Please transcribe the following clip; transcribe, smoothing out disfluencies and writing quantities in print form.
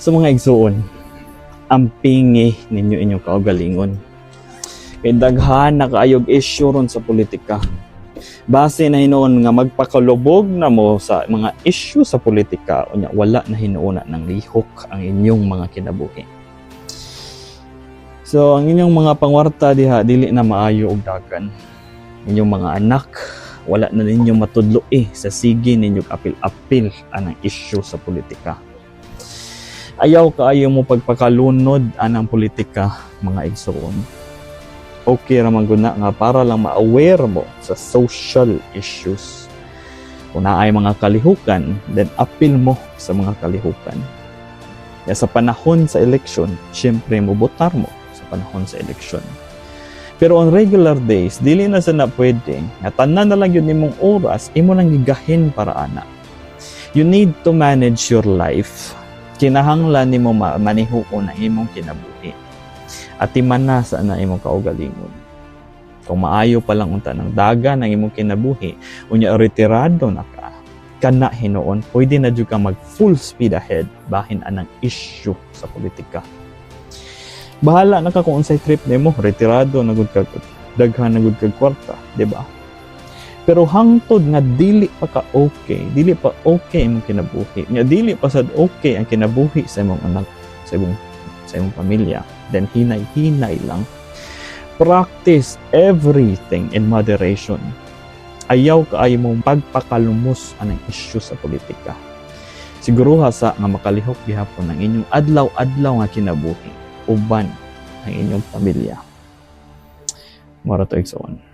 So mga igsuon, ampingi ninyo inyong kaugalingon. Kay daghan na kaayog issue ron sa politika. Base na hinuon nga magpakalubog na mo sa mga issue sa politika, unya wala na hinuon na ng lihok ang inyong mga kinabuhi. So ang inyong mga pangwarta diha dili na maayo og dagan. Inyong mga anak wala na ninyo matudlo eh sa sige ninyo apil-apil anang issue sa politika. Ayaw kaayo mo pagpakalunod anang politika, mga igsoon. Okay ra man gud na nga para lang ma-aware mo sa social issues. Kung naay mga kalihukan, then apil mo sa mga kalihukan. Kaya sa panahon sa election, syempre mo botar mo sa panahon sa election. Pero on regular days, dili na sa na pwede. Nga tanan na lang yun nimong oras, imo lang gigahin para ana. You need to manage your life. Kinahanglan nimo manihuon ang imong kinabuhi. Atiman na sa na imong kaugalingon. Kung maayo pa lang unta ng daga ng imong kinabuhi, unya retirado na ka, kana hinuon, pwede na jud ka mag full speed ahead bahin anang issue sa politika. Bahala na ka kung unsay trip nimo, retirado na gud ka, daghan na gud kag kwarta, di ba? Pero hangtod nga dili pa ka okay, dili pa okay imong kinabuhi, nga dili pa sad okay ang kinabuhi sa imong anak, sa imong pamilya, then hinay-hinay lang. Practice everything in moderation. Ayaw kaayo mo pagpakalumos anang issue sa politika. Siguruha sa nga makalihok gihapon ang inyong adlaw-adlaw nga kinabuhi uban ang inyong pamilya. Mao ra to, igsoon.